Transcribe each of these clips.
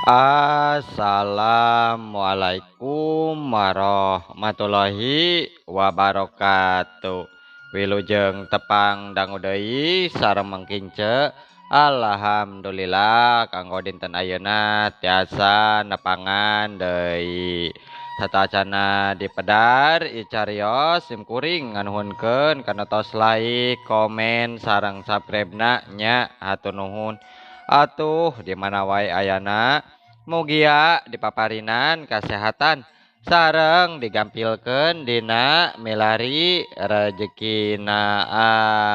Assalamualaikum warahmatullahi wabarakatuh. Wilujeng tepang dangu deui sareng mengkince. Alhamdulillah kanggo dinten ayeuna tiasa nepangan deui. Satacana dipedar icarios sim kuring nganuhunkeun kana tos like, komen, sareng subscribe-na nya hatur nuhun. Atuh di mana wae ayana mugia dipaparinan kasehatan sareng digampilkeun dina milari rejekina,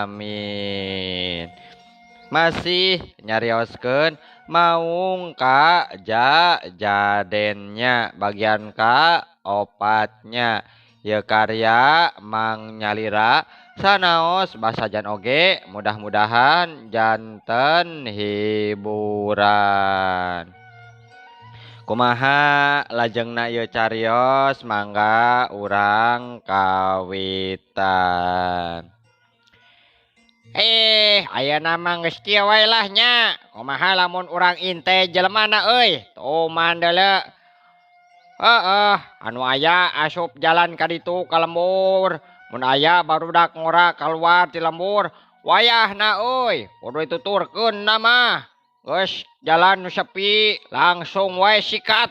amin. Masih nyarioskeun maung ka jadennya bagian ka opatnya ieu karya Mang Nyalira sanaos basajan oge mudah-mudahan janten hiburan. Kumaha lajengna ieu carios mangga urang kawitan. Ayeuna mah geus kieu wae lah nya. Kumaha lamun urang inte jelemana euy? Tuman deuleu. Heeh, anu aya asup jalan ka ditu ka lembur. Mun aya barudak ngora kaluar ti lembur, wayahna euy, kudu dituturkeun na mah. Geus jalan nu sepi langsung wae sikat.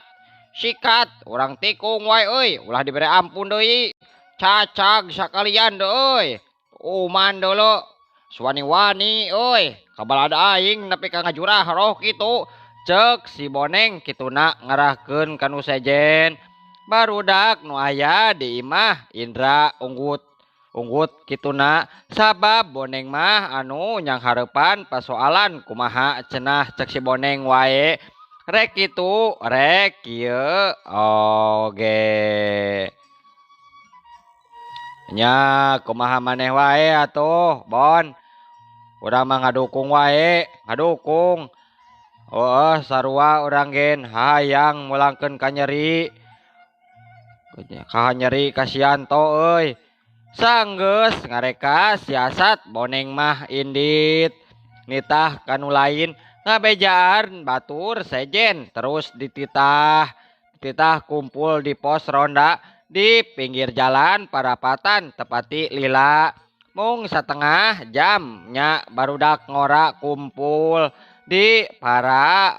Sikat urang tikung wae euy, ulah dibere ampun deui. Cacag sakalian deui euy. Tuman deuleu. Suwani-wani euy, kabalada aing nepi ka ngajurah roh kitu. Ceuk si Boneng kituna ngarahkeun ka nu sejen. Barudak nu aya di imah Indra unggut unggut kituna sabab Boneng mah anu nyanghareupan pasoalan kumaha cenah cek si Boneng wae rek kitu rek kieu oge. Nya kumaha maneh wae atuh Bon, urang mah ngadukung wae, ngadukung. Heueuh sarua urang gen hayang mulangkeun ka nyeri. Kaha nyeri ka si Yanto euy. Sanggeus ngareka siasat Boneng mah indit nitah ka nu lain ngabejaan batur sejen terus dititah. Dititah kumpul di pos ronda di pinggir jalan parapatan tepati lila. Mung satengah jam nya barudak ngora kumpul di parapatan.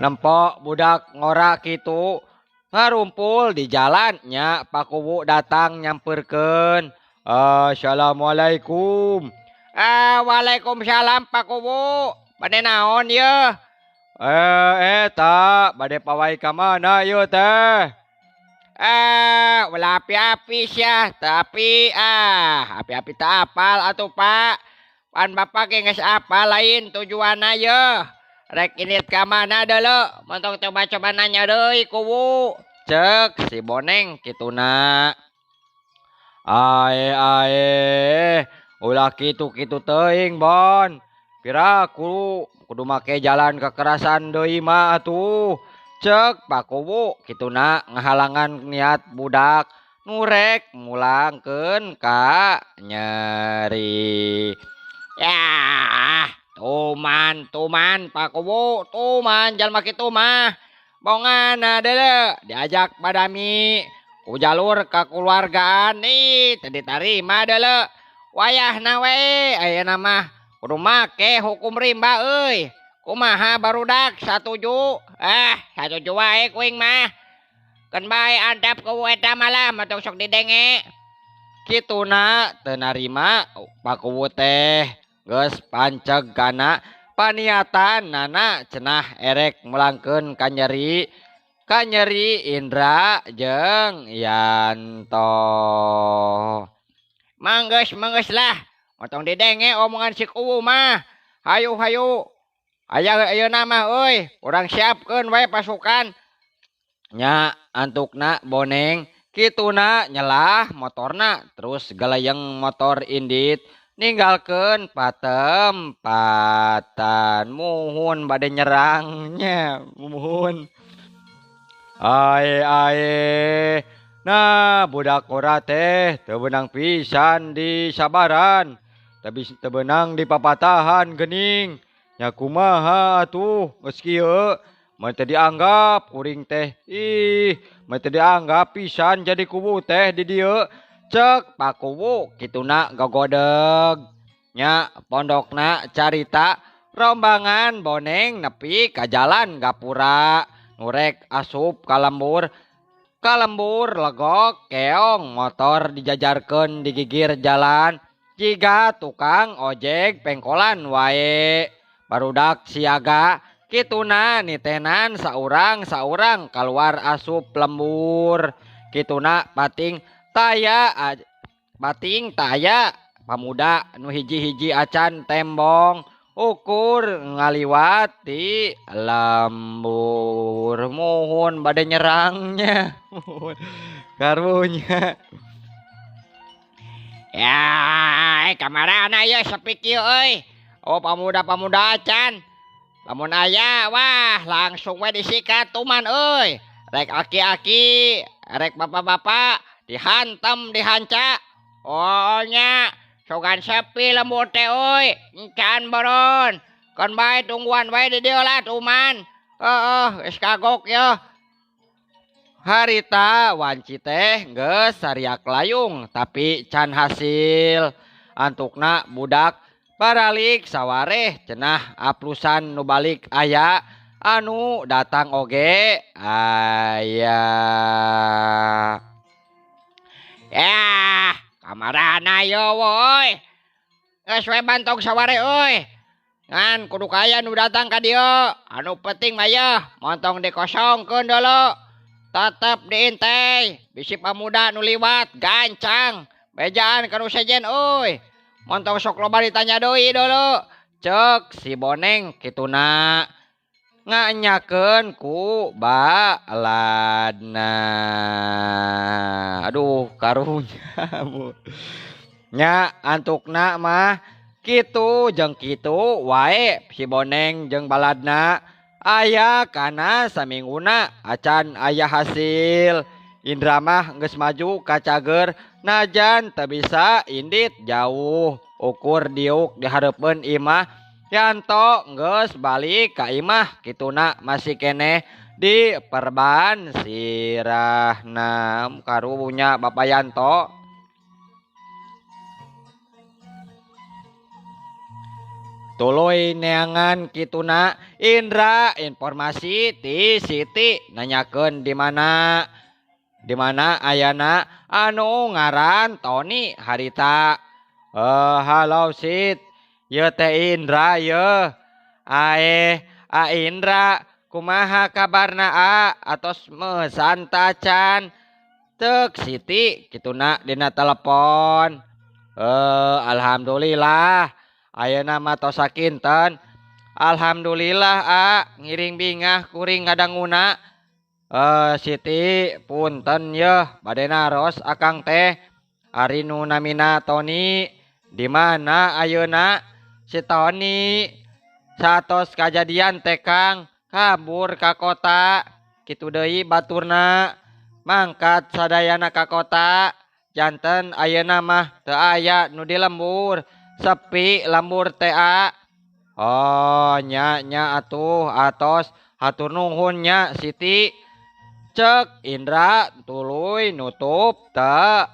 Nempok budak ngora kitu ngarumpul di jalan nya Pak Kuwu datang nyamperkeun. Assalamualaikum. Waalaikumsalam Pak Kuwu. Bade naon yeuh? Eta bade pawai ka mana yeuh teh? Ulah api-api sia, tapi api-api tak apal atuh Pak. Pan bapak ge geus apal lain tujuanna yeuh. Rek indit ka mana deuleu? Montong coba-coba nanya deui Kuwu. Ceuk si Boneng kituna. Ae ae, ulah kitu-kitu teuing Bon. Piraku kudu make jalan kekerasan deui mah atuh. Ceuk Pak Kuwu kituna ngahalangan niat budak nu rek mulangkeun ka nyeri. Yah, tuman tuman Pak Kuwu, tuman jalma kitu mah. Bongana deuleu diajak badami ku jalur kakeluargaan ih teu ditarima deuleu. Wayahna we ayeuna mah kudu make hukum rimba euy. Kumaha barudak satuju? Satuju wae kuing mah. Keun bae antap kuwu eta malah mah tong sok didenge. Kituna teu narima Pak Kuwu teh geus panceg kana paniatan nana cenah erek mulangkeun ka nyeri. Ka nyeri Indra jeung Yanto. Manggeus manggeus lah, motong didenge omongan si Kuwu mah. Hayu hayu. Aya ayeuna mah euy, urang siapkeun wae pasukan. Nya antukna Boneng kituna nyelah motorna terus galayeng motor indit ninggalkeun patempatan. Muhun bade nyerangnya muhun. Ae ae, nah budak ora teh teu beunang pisan di sabaran. Tapi teu beunang dipapatahan geuning. Nya kumaha atuh geus kieu mah teu dianggap kuring teh. Ih, mah teu dianggap pisan jadi kuwu teh di dieu. Cek Pak Kuwu kituna gogodeg. Nya pondokna carita rombangan boneng nepi ka jalan gapura nurek asup ka lembur. Ka lembur legok keong motor dijajarkeun di gigir jalan jiga tukang ojek pengkolan wae. Barudak siaga kituna nitenan saurang-saurang kaluar asup lembur. Kituna pating taya pamuda nu hiji-hiji acan tembong ukur ngaliwat di lembur. Muhun bade nyerangnya. Karunya. Ya, kamarana ieu sepi kieu euy. Oh pamuda-pamuda acan. Lamun aya wah langsung we disikat tuman euy. Rek aki-aki, rek bapak-bapak dihantam dihanca. Oh nya, sogan sepi lembur teh euy. Encan boron. Keun bae tungguan wae di dieu lah tuman. Heeh, geus kagok yeuh. Harita wanci teh geus sariak layung tapi can hasil. Antukna budak baralik sawareh cenah aplusan nu balik aya anu datang oge aya. Yah, kamarana yo woi. Geus we bantong sawareh euy. Ngan kudu kaya nu datang ka dieu. Anu penting mah yeuh montong dikosongkeun deuleu. Tetep diintai bisi pamuda nu liwat gancang bejaan ka nu sejen euy. Montong sok loba ditanya deui deuleu. Cek si boneng kituna nganyakeun ku baladna. Aduh karunya. Nya antukna mah kitu jeung kitu wae si boneng jeung baladna. Aya kana samingguna acan aya hasil. Indra mah geus maju ka cager najan teu bisa indit jauh ukur diuk di hareupeun imah. Yanto geus balik ka imah kituna masih keneh di perban sirahna. Karunya Bapak Yanto. Tuluy neangan kituna Indra informasi ti Siti nanyakeun di mana di mana ayana anu ngaran Tony harita. Halo Sit, ye teh Indra ye. Ae, a Indra kumaha kabarna a atos mesan tacan. Tek Siti kituna dina telepon. Alhamdulillah ayeuna mah tos sakinten. Alhamdulillah a ngiring bingah kuring ngadanguna. Siti punten yeuh bade naros akang teh. Ari nu namina Tony di mana ayeuna? Si Tony satos kajadian teh Kang kabur ka kota. Kitu deui baturna mangkat sadayana ka kota. Janten ayeuna mah teu aya nu di lembur, sepi lembur teh a. Oh nya nya atuh atos hatur nuhun nya Siti. Cek Indra tuluy nutup telepon.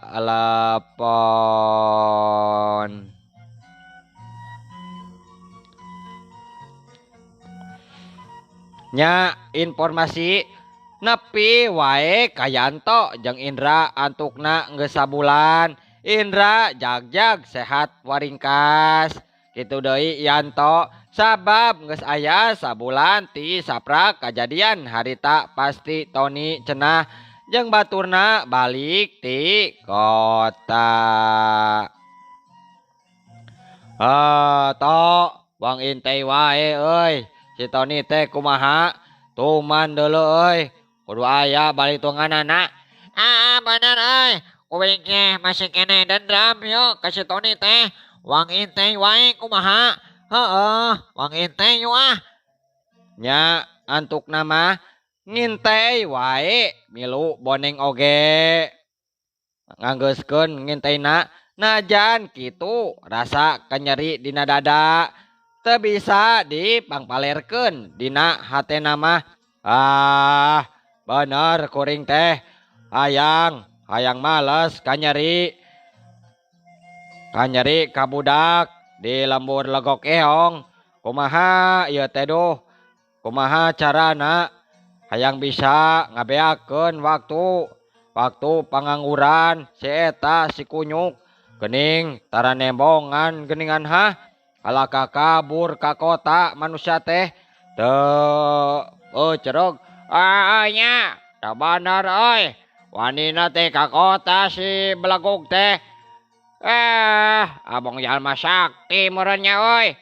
Nya informasi nepi wae ka Yanto jeung Indra antukna geus sabulan. Indra jagjag sehat waringkas. Kitu deui Yanto sabab geus aya sabulan ti saprak kajadian harita pasti Tony cenah jeung baturna balik ti kota. To wang intai wae euy. Si Tony teh kumaha? Tuman deuleu euy. Kudu aya balik tunganana. Ah bener euy. Kuring teh masih keneh dendam yo ka si Tony teh. Wang intai wae kumaha? Heeh, wang intai yo ah. Nya antukna mah ngintai wae milu boneng oge. Nganggeuskeun ngintaina Najan kitu rasa kanyeri dina dada teu bisa dipangpalerkeun dina hatena mah. Ah, bener kuring teh hayang hayang males kanyeri. Kanyeri ka budak di lembur Legok Eong. Kumaha ieu teh duh? Kumaha carana hayang bisa ngabeakeun waktu waktu pangangguran si eta si kunyuk geuning tara nembongan geuningan hah kalaka kabur ka kota manusia teh teu cerog. Ah nya teu bener euy, wanina teh ka kota si belegug teh. Abong jalma sakti meureun nya euy.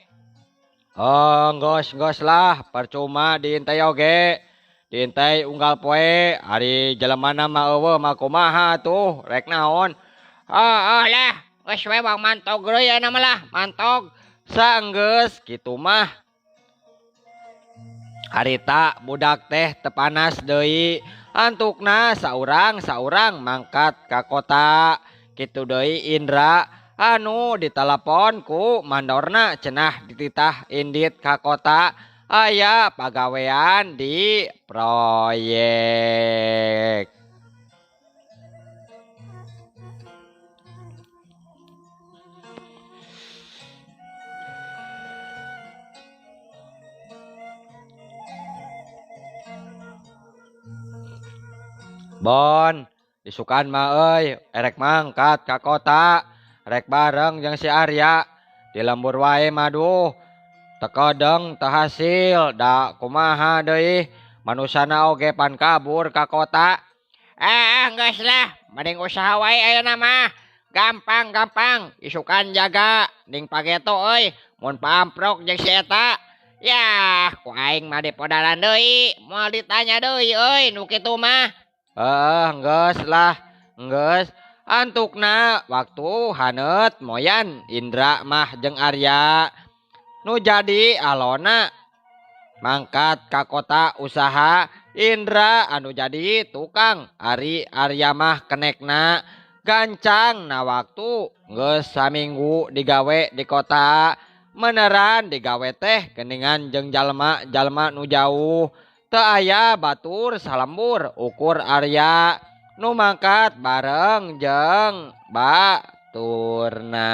Oh, geus geus lah, percuma diintai oge. Diintai unggal poe, ari jelemana mah eueuh mah kumaha tuh, rek naon. Heeh lah, geus we bang mantog deui ayeuna mah lah, mantog. Sanggeus kitu mah. Harita budak teh teu panas deui, antukna saurang-saurang mangkat ka kota. Kitu deui Indra anu ditelepon ku mandorna cenah dititah indit ka kota aya pagawean di proyek. Bon, isukan mah euy, erek mangkat ka kota, rek bareng jeung si Arya. Di lembur wae mah duh, teu kedeng teu hasil, da kumaha deui, manusana oge pan kabur ka kota. Geus lah, mending usaha wae ayeuna mah. Gampang gampang, isukan jaga ning pageto euy, mun paamprok jeung si eta. Yah, ku aing mah dipodaran deui, moal ditanya deui euy nu kitu mah. Heeh, geus lah, geus. Antukna waktu haneut moyan Indra mah jeung Arya nu jadi alona mangkat ka kota usaha. Indra anu jadi tukang, ari Arya mah kenekna. Gancang na waktu geus saminggu digawe di kota, meneran digawe teh geuningan jeung jalma-jalma nu jauh. Teu aya batur salembur ukur Arya nu mangkat bareng jeung baturna.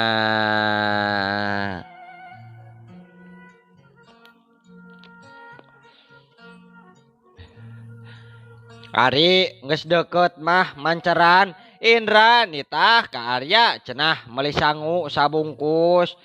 Ari geus deukeut mah manceran, Indra nitah ka Arya cenah meuli sangu sabungkus.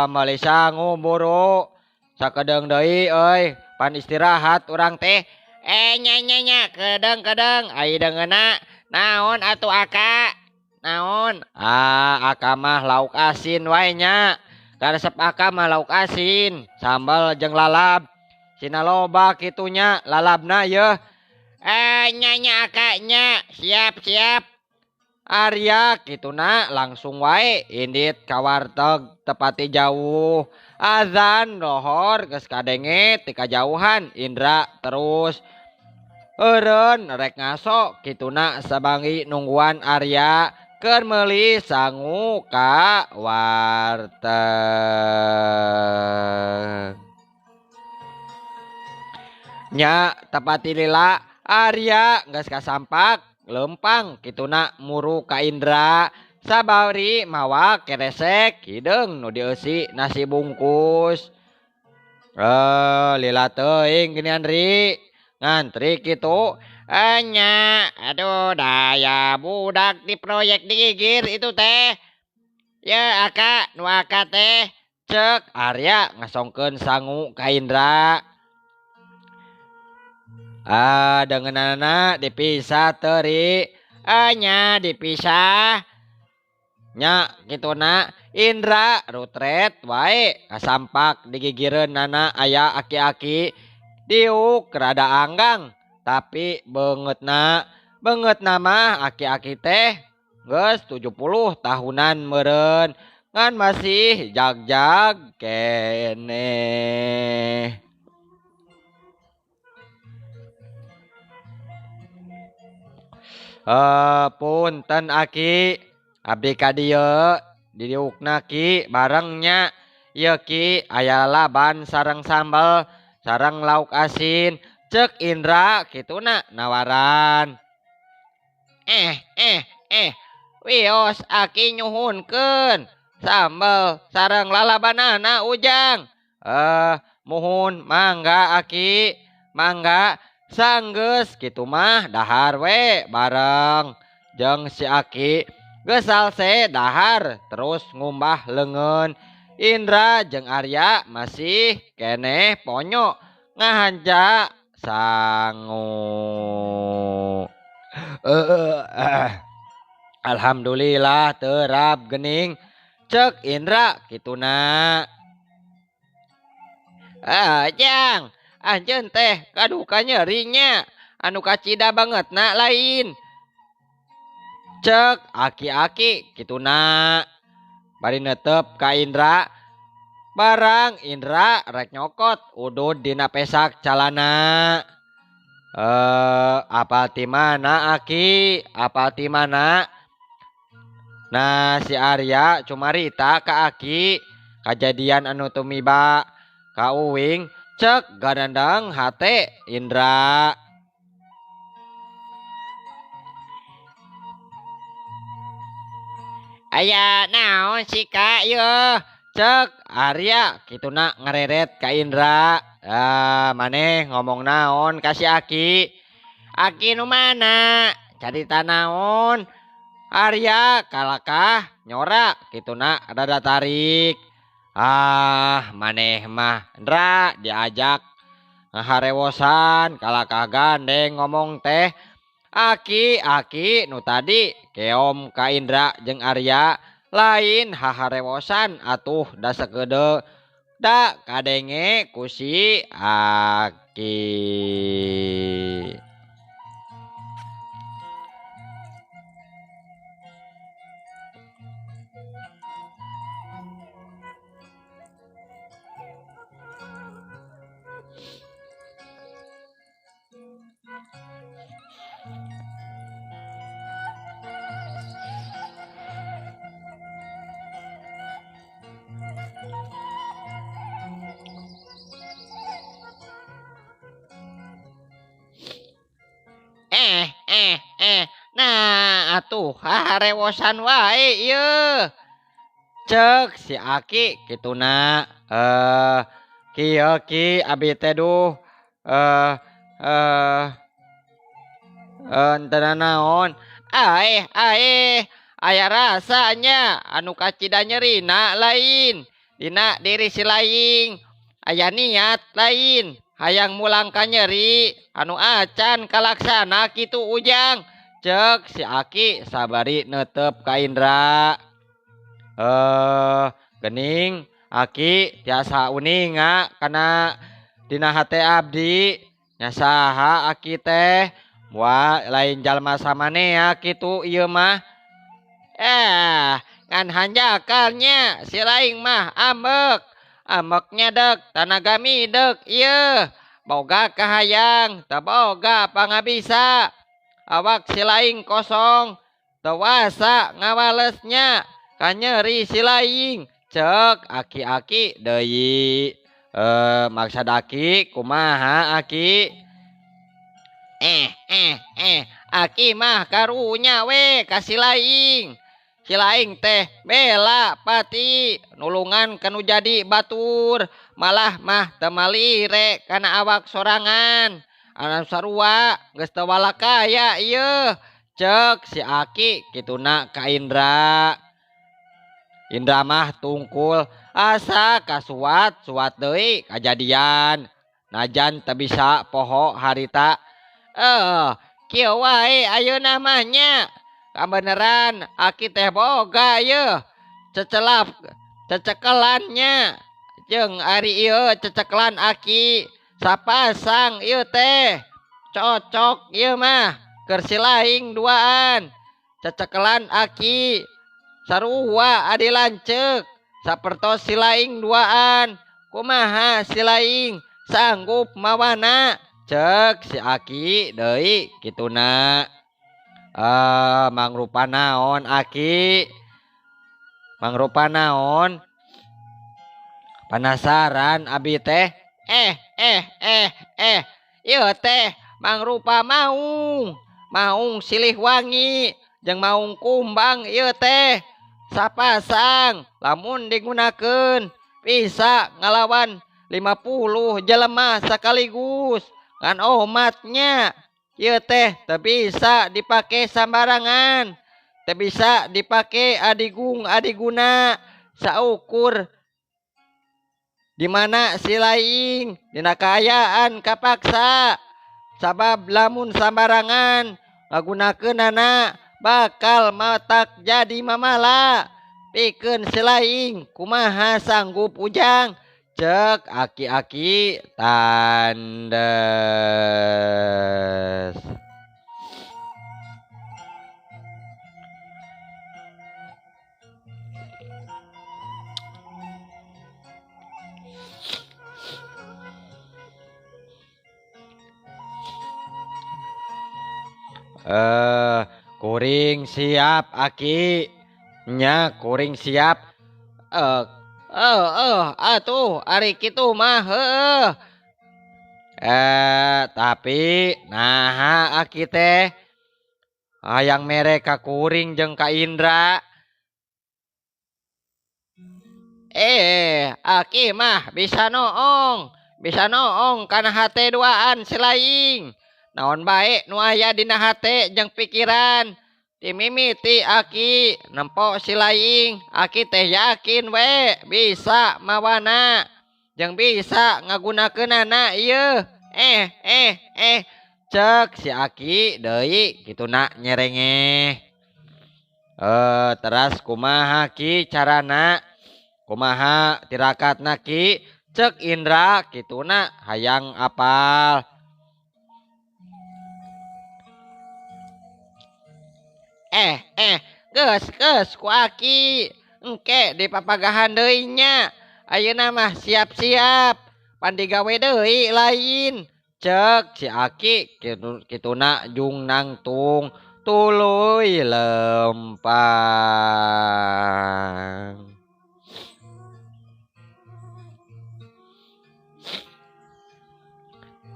Meuli sangu buru sakedeung deui euy, pan istirahat urang teh. Nya nya nya, kedeung kedeung, ai deungeunna naon atuh aka? Naon? Ah, aka mah lauk asin wae nya. Karesep aka mah lauk asin, sambal jeung lalab. Sina loba kitu nya lalabna yeuh. Nya nya aka nya, siap siap. Arya kituna langsung wae indit ka warteg tepati jauh. Azan lohor geus kadenge ti kajauhan. Indra terus eureun rek ngaso kituna sabangi nungguan Arya keur meuli sangu ka warteg. Nya tepati lila Arya geus kasampak lempang kituna muru ka Indra sabari mawa keresek hideung nu dieusi nasi bungkus. Lila teuing geuningan ri ngantri kitu. Nya, aduh daya budak di proyek digigir itu teh. Ya aka nu aka teh. Cek Arya ngasongkeun sangu ka Indra. Ah, deungeunana dipisah teu ri? Nya dipisah. Nya kituna Indra rutret wae kasampak digigireunana aya aki-aki diuk rada anggang. Tapi beungeutna mah aki-aki teh geus 70 tahunan meureun ngan masih jag-jag keneh. Punten aki, Abdi ka dieu didiukna Ki bareng nya. Ieu Ki aya lalaban sareng sambel sareng lauk asin. Cek Indra kituna nawaran. Eh wios aki nyuhunkeun sambel sareng lalabanana Ujang. Muhun mangga aki mangga sanggeus kitu mah dahar we bareng jeung si aki geus salse dahar terus ngumbah leungeun. Indra jeung Arya masih keneh ponyo ngahanja sangu. Alhamdulillah terap gening cek Indra kituna. Jang anjeun teh kaduka nyerinya anu kacida banget na lain cek aki-aki kituna. Bari netep ka Indra barang Indra rek nyokot udud dina pesak calana. Apal ti mana aki apal ti mana. Nah si Arya cumarita ka aki kajadian anu tumiba ka uwing cek ganandang hate Indra. Aya naon si ka ieu cek Arya kituna ngareret ka Indra. Maneh ngomong naon ka si aki? Aki nu mana? Carita naon? Arya kalakah nyora kituna rada tarik. Ah maneh mah Indra diajak ngaharewosan kalakah gandeng ngomong teh. Aki-aki nu tadi keom ka Indra jeung Arya lain haharewosan atuh da sakedeung da kadenge ku si aki. Nah atuh harewosan wae ieu cek si aki kituna. Kieu ki abi teh duh teu naon. Aeh aeh aya rasanya anu kacida nyerina lain dina diri si laing aya niat lain hayang mulang ka nyeri anu acan kalaksana kitu Ujang cek si aki sabari netep ka Indra. Gening aki tiasa uninga kana dina hate abdi nya saha aki teh moal lain jalma samanea kitu ieu mah. Ngan hanjakalnya si laing mah ambek ambeknya dek tanaga midek ieu boga kahayang teu boga pangabisa awak si laing kosong teu wasa ngawalesnya kanyeri si laing cek aki-aki deui. Maksad aki kumaha aki? Aki mah karunya we ka si laing. Si laing teh bela pati nulungan kanu jadi batur malah mah teu malire kana awak sorangan anu sarua geus teu walakaya ieu cek si aki kituna ka Indra. Indra mah tungkul asa kasuat suat deui kajadian najan teu bisa poho harita. Kieu wae ayeuna mah nya kabeneran aki teh boga ieu cecelap cecekelannya jeung ari ieu cecekelan aki sapasang ieu teh cocok ieu mah keur si laing duaan cecekelan aki sarua adi lanceuk sapertos si laing duaan kumaha si laing sanggup mawana cek si aki deui kituna. Mangrupa naon aki? Mangrupa naon? Penasaran abi teh. Ieu teh mangrupa maung. Maung silih wangi jeung maung kumbang ieu teh. Sapasang lamun digunakeun bisa ngalawan 50 jelema sekaligus. Ngan omatnya ieu teh teu bisa dipake sambarangan. Teu bisa dipake adigung adiguna saukur di mana si laing dina kaayaan kapaksa. Sabab lamun sambarangan ngagunakeunana bakal matak jadi mamala. Pikeun si laing kumaha sanggup ujang, cek aki-aki tandes. Kuring siap aki. Nya kuring siap. Atuh ari kitu mah heueuh. Tapi naha aki teh hayang mere ka kuring jeung ka Indra. Aki mah bisa noong. Bisa noong kana hate duaan si laing. Naon bae nu aya dina hate jeung pikiran. Timimiti aki nempo si laing. Aki teh yakin we bisa mawana jeung bisa ngagunakeunana ieu. Cek si aki deui kituna nyerengeh. Teras kumaha ki carana? Kumaha tirakatna ki? Cek Indra kituna hayang apal. Geus ku aki. Engke dipapagahan deui nya. Ayeuna mah siap-siap pan digawe deui lain. Cek si aki kituna jung nangtung tuluy lempang.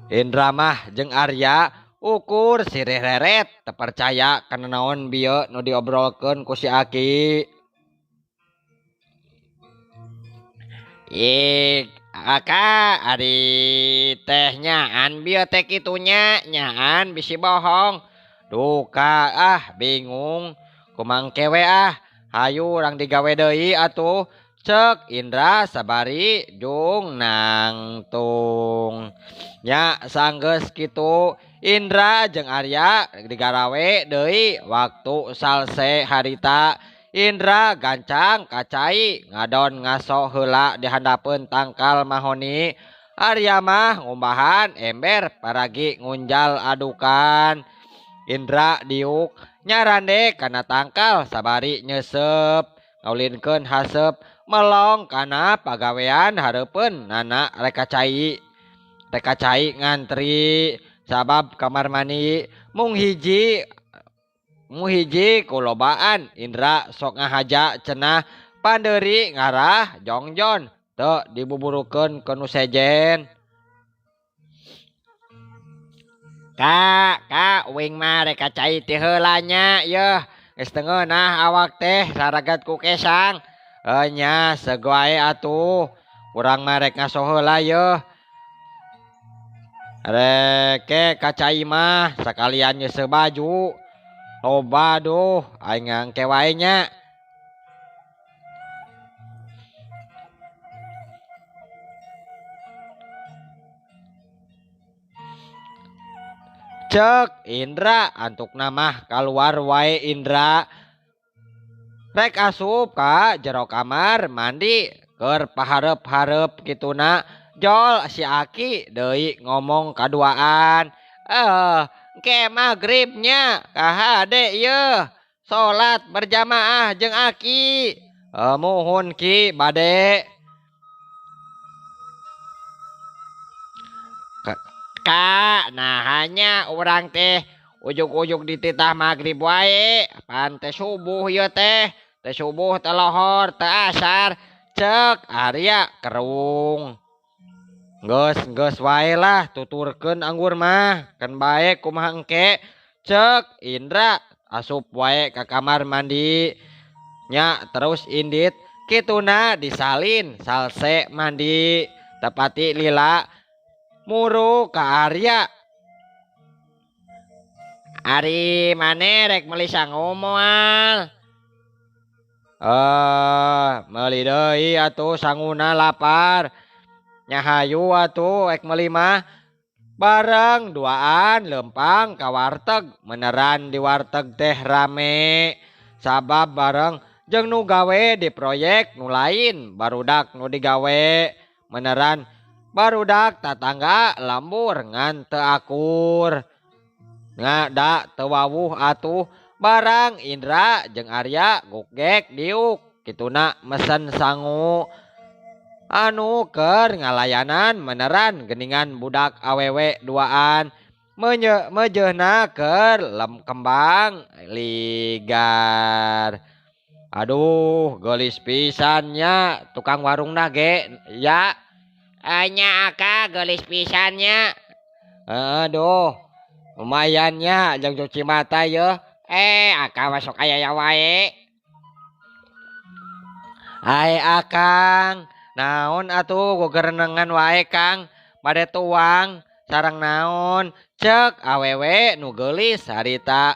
Indra mah jeung Arya ukur sirih reret terpercaya kana naon bieu nu diobrolkeun ku si aki. Ih, aka ari teh nyaan bieu teh kitunya nyaan bisi bohong. Duka ah bingung kumangke we ah hayu urang digawe deui atuh. Cek Indra sabari jung nangtung. Nya sanggeus kitu Indra jeung Arya digarawe deui waktu salse harita. Indra gancang kacai ngadon ngaso heula di handapeun tangkal mahoni. Arya mah ngumbahan ember paragi ngunjal adukan. Indra diuk nyarande kana tangkal sabari nyeuseup ngaulinkeun haseup melong kana pagawean hareupeun nana reka cai. Reka cai ngantri sabab kamar mandi mung hiji kulobaan. Indra sok ngahaja cenah pandeuri ngarah jongjon teu dibuburukeun ke nu sejen. Kak wing mah reka cai ti heula nya yeuh geus teu ngeunah awak teh saragat ku kesang. Nya sego ae atuh urang mah rek ngaso heula yeuh. Rek ka cai mah sakalian nyeuseuh baju. Loba duh aing ngangke wae nya. Cek Indra antukna mah kaluar wae Indra. Rek asup ka jero kamar mandi keur pahareup-hareup kituna. Jol si aki deui ngomong kaduaan. Engke magribnya kahade ieu salat berjamaah jeung aki. Muhun ki bade. Kak, nah hanya urang teh Ujug-ujug dititah magrib wae, pan teh subuh ieu teh. Teh subuh teh lohor, teh asar, cek Arya kerung. Geus wae lah tuturkeun anggur mah, kan bae kumaha engke, cek Indra asup wae ka kamar mandi. Nya terus indit kituna disalin salse mandi tepati lila muru ka Arya. Ari mane rek meuli sangu moal? Meuli deui atuh sanguna lapar. Nya hayu atuh rek meuli mah. Bareng duaan lempang ka warteg, meneran di warteg teh rame. Sabab bareng jeung nu gawe di proyek nu lain barudak nu digawe meneran barudak tatangga lembur ngan teu akur. Ngada teu wawuh atuh barang Indra jeung Arya gugek diuk kituna mesen sangu anu keur ngalayanan meneran geningan budak awewe duaan mejeuna keur lem kembang ligar. Aduh, geulis pisan nya tukang warungna ge ya. Nya aka geulis pisan nya. Aduh, lumayan nya jeung cuci mata yeuh. Aka masuk aya ya wae. Ai akang, naon atuh gogerenengan wae Kang, bade tuang sareng naon? Cek awewe nu geulis harita.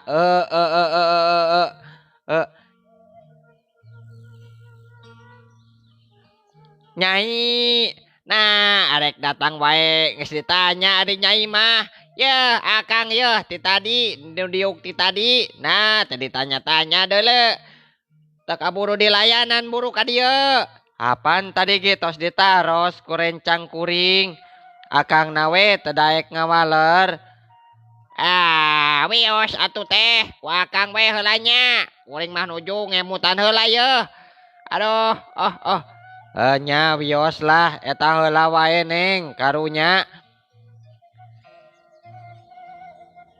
Nyai, nah arek datang wae geus ditanya ari nyai mah. Yeuh akang yeuh ti tadi nu diuk ti tadi. Nah teu ditanya-tanya deuleu. Teu kaburu dilayanan buru ka dieu. Apan tadi ge tos ditaros ku rencang kuring. Akang nawe teu daek ngawaler. Ah, wios atuh teh, ku akang we heula nya. Kuring mah nuju ngemutan heula yeuh. Aduh, oh oh. Nya wios lah eta heula wae neng karunya.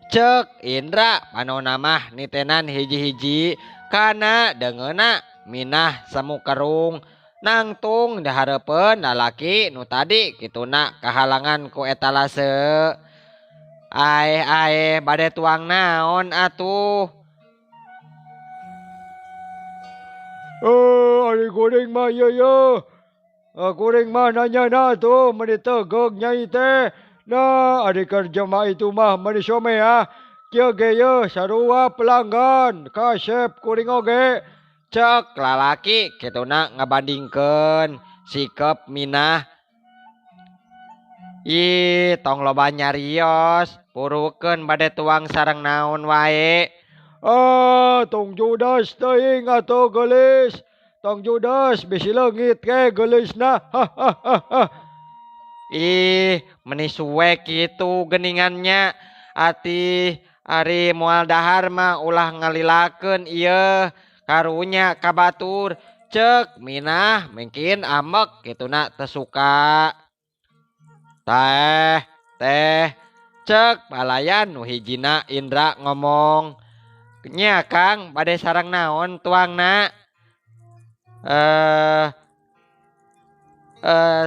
Cek Indra panona mah nitenan hiji-hiji kana deungeuna minah semu kerung nangtung dihareupeun lalaki nu tadi kituna kahalangan ku etalase. Aeh aeh bade tuang naon atuh? Ari kuring mah ieu ye. Kuring mah nanya na tuh meni tegeg nyai teh. Nah, ari kerja mah itu mah meni some ah. Kieu ge ye sarua pelanggan kasep kuring oge. Cek lalaki kituna ngabandingkeun sikep Minah. Ih, tong loba nyarios, purukeun bade tuang sareng naon wae. Ah, tong judas teuing atuh geulis. Tong judas bisi leungit ge geulisna. Hahaha. Ih, meni suwe kitu geningannya. Ati ari moal dahar mah ulah ngalilakeun ieu. Karunya ka batur. Cek Minah mungkin amek kituna teu suka. Teh, teh. Cek palayan nu hijina Indra ngomong. Nya Kang, bade sareng naon tuangna?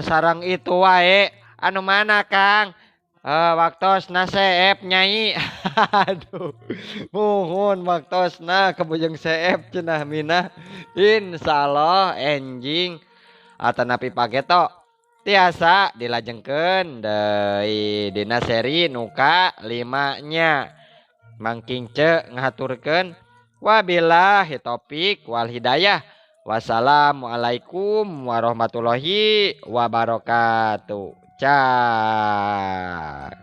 Sareng itu wae. Anu mana Kang? Waktosna seep nyai. Aduh, muhun waktosna kebujeng seep cenah Minah. Insyaallah enjing atanapi pageto tiasa dilajengkeun deui dina seri nuka 5 nya. Mangking ce ngahaturkeun wabillahi taufik wal hidayah. Wassalamualaikum warahmatullahi wabarakatuh. Cak.